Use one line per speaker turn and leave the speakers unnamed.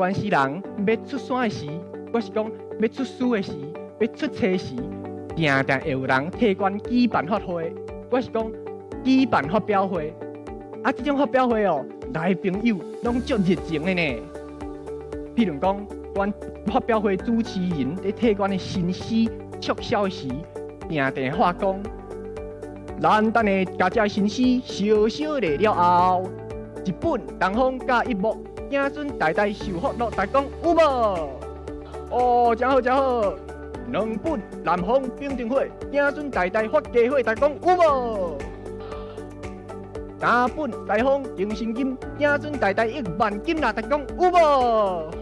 關係人欲出山的時，我是講欲出書的時，欲出冊時，定定會有人替阮舉辦法會，我是講舉辦發表會。啊，這種發表會哦，來的朋友攏足熱情的呢。譬如講，阮發表會主持人咧替阮的新詩促銷時，定定喊講：咱等下共這新詩燒燒賣了後，一本東方佮一木，子孫代代受福樂，大家講有無？哦，誠好誠好。兩本南方丙丁火，子孫代代發家伙，大家講有無？三本西方定身金，子孫代代益萬金啦，大家講有無？